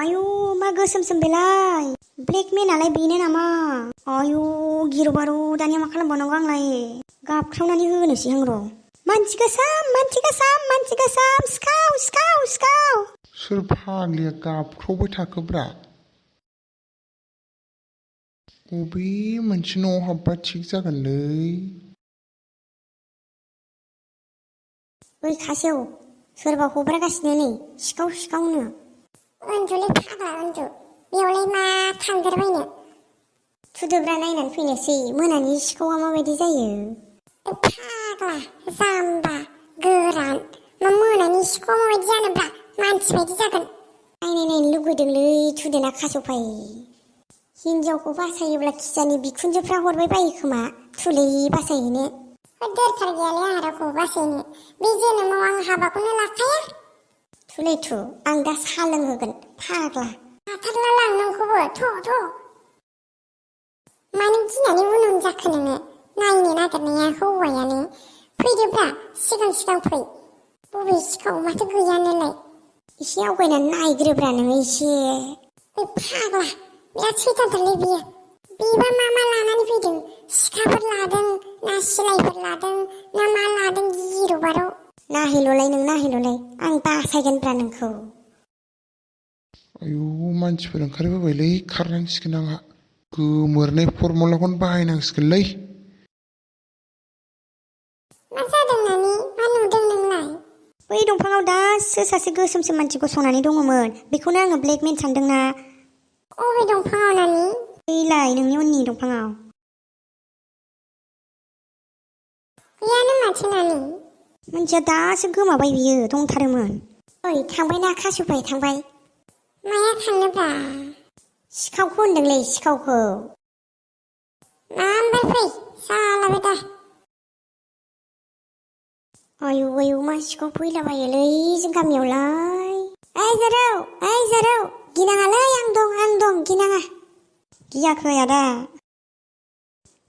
आयु मा गोसोमसोम बेलाय ब्लेकमेनालाय बेनो नामा? आयु गिरु बारु दानिया मा खालामबावनांगौ आंलाय गाबख्रावनानै होनोसै आं र'। मानसि गोसाम सिखाव सिखाव सिखाव। सोर फाग्लिया गाबख्रावबाय थाखोब्रा? बबे मोनसे न'आव हाबबा थिग जागोनलै? ओइ खासेव सोरबा हब्रागासिनो नै सिखाव सिखावनो। उन्दुलै फाग्ला उन्दु, बेयावलाय मा थांदेरबायनो? थुदोब्रा नायनानै फैनोसै मोनानि सिखावा माबायदि जायो। फाग्ला जाम्बा गोरान, मा मोनानि सिखावा माबायदि जानोब्रा, मानसि बायदि जागोन। नायनो लुगैदोंलै थुदोना खासेवफाय। हिनजावखौ बासायोब्ला खिजानि बिखुनजोफ्रा हरबाय बायो खोमा थुलै बासायहैनो। दोरखार गैयालै आंहा रावखौ बासायनो, बे जोनोमाव आं हाबाखौनो लाखाया। थुलै थु, आं दा साहा लोंहोगोन फाग्ला। हाथारला लां नोंखौबो थ'। मानो गिनानै उन उन जाखो नोङो? नायनो नागिरनाया हौवायानो। फैदोब्रा सिगां फै। बबे सिखाव माथो गैयानोलाय। एसे आवगायनानै नायग्रोब्रा नोङो एसे। बे फाग्ला बिराद सैथानथारलै बियो। बेबा मा लानानै फैदों? सिखाफोर लादों ना सिलायफोर लादों ना मा लादों गिरु बारु? नाहैल'लाय नों नाहैल'लाय, आं बासायगोनब्रा नोंखौ। आयु मानसिफोर ओंखारबोबायलै, खारनांसिगोन आंहा। गोमोरनाय फर्मुलाखौनो बाहायनांसिगोनलै। मा जादों नानि? मा नुदों नोंलाय? बै दंफाङाव दासो सासे गोसोमसोम मानसि गसंनानै दङमोन, बेखौनो आङो ब्लेकमेन सानदोंना। अबे दंफाङाव नानि? बैलाय नोंनि उननि दंफाङाव। गैयानो माथो नानि। मानसिया दासो गोमाबाय बियो, दंथारोमोन। ओइ थांबायना खासेवफाय थांबाय। माया थांनोब्रा? सिखावखौ होनदोंलै सिखावखौ। मा ओमफ्राय फै जालाबाय दा। आयु मा सिखाव फैलाबायोलै जों गामियावलाय। ओइ जारौ गिनाङालै आं दं गिनाङा। गियाखै आदा।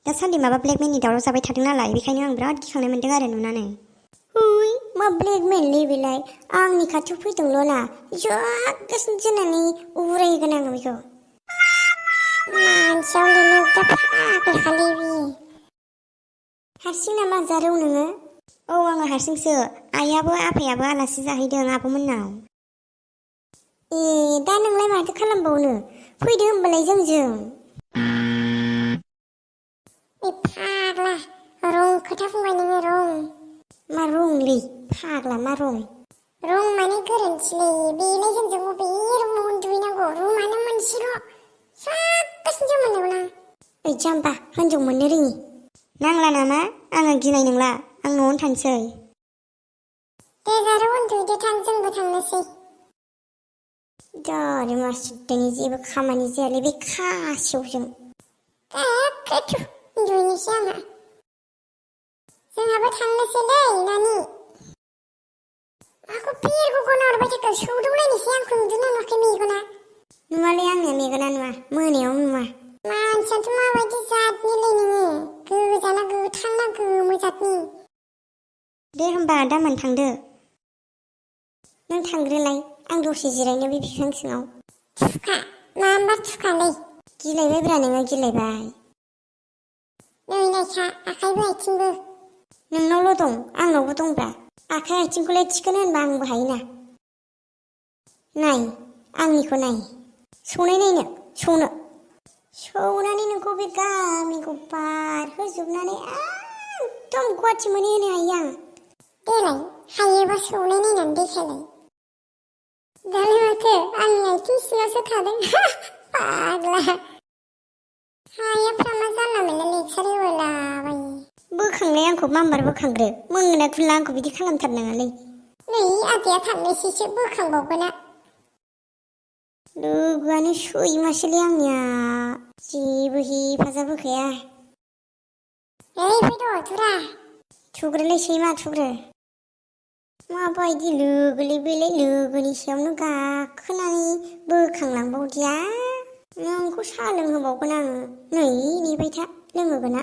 दासान्दि माबा ब्लेकमेननि दावराव जाबाय थादों नालाय, बेखायनो आं बिराद गिखांनाय मोन्दों आरो नुनानै। हुइ मा ब्लेकमेनलै बेलाय, आंनि खाथियाव फैदोंल' ना गोसोम जोनानै उरायहोगोन आङो बेखौ। मानसियावलाय नोगोद फाग्लाखालै बियो। हारसिं नामा जारौ नोङो? औ आङो हारसिंसो, आइयाबो आफायाबो आलासि जाहैदों आब'मोननाव। ए दा नोंलाय माथो खालामबावनो, फैदो होमबालाय जोंजों। बे फाग्ला रं खोथा बुंबाय नोङो रं। मा रंलै फाग्ला मा रं? रं माने गोरोन्थिलै, बेलाय जोंजों बबे रुमाव उन्दुहैनांगौ? रुमानो मोनसेल', गोसोम मोननांगौना। ओइ जाम्बा हिनजाव मोननो रोङि। नांला नामा? आङो गिनाय नंला, आं न'आवनो थांसै। दे जारौ उन्दुहैदो थां, जोंबो थांनोसै। दारि मासुदानि जेबो खामानि जायालै बे खासेवजों। उन्दुहैनोसै आंहा। जोंहाबो थांनोसैलै नानि। आंखौ बिरग'ग'ना हरबाय थाखो, सौदावलायनोसै आंखौ नुदोंना नुवाखै मेगना? नुवालै आंनिया मेगना नुवा, मोनायाव नुवा। मानसियाथ' माबायदि जातनिलै नोङो? गोजाना गोथां ना गोमो जातनि? दे होमबा दामोन थांदो। नों थांग्रोलाय, आं दसे जिरायनो बे बिफां सिङाव। थुखा, माबा थुखालै? गिलायबायब्रा नोङो गिलायबाय। नै नायखा आखाइबो आथिंबो। नोंनावल' दं, आंनावबो दंब्रा। आखाइ आथिंखौलाय थिखोनो होनबा आंबो हायोना। नाय आंनिखौ नाय, सौनाय नायनो सौनो। सौनानै नोंखौ बे गामिखौ बारहोजोबनानै एकदम गुवाहाटि मोनहैहोनो हायो आं। देलाय हायोबा सौनाय नायनानै देखायलाय। दालाय माथो आंनि आथिं सिङावसो थादों। फाग्ला हायाफ्रा मा जानला मोनला लेक्सार होलाबायो। बोखांलाय आंखौ माम्बार बोखांग्रो, मोना खुला आंखौ बिदि खालामथारनाङालै। नै आदाया थांनोसैसो बोखांबावगोना। लोगोआनो सैमासोलै आंनिया, जेबो हेफाजाब होखाया। फैद' थुरा। थुग्रोलै सैमा थुग्रो। माबायदि लोगोलै बेलाय, लोगोनि सायावनो गाखोनानै बोखांलांबावदिया। नोंखौ साहा लोंहोबावगोन आङो, नै नेबाय था लोंहोगोना।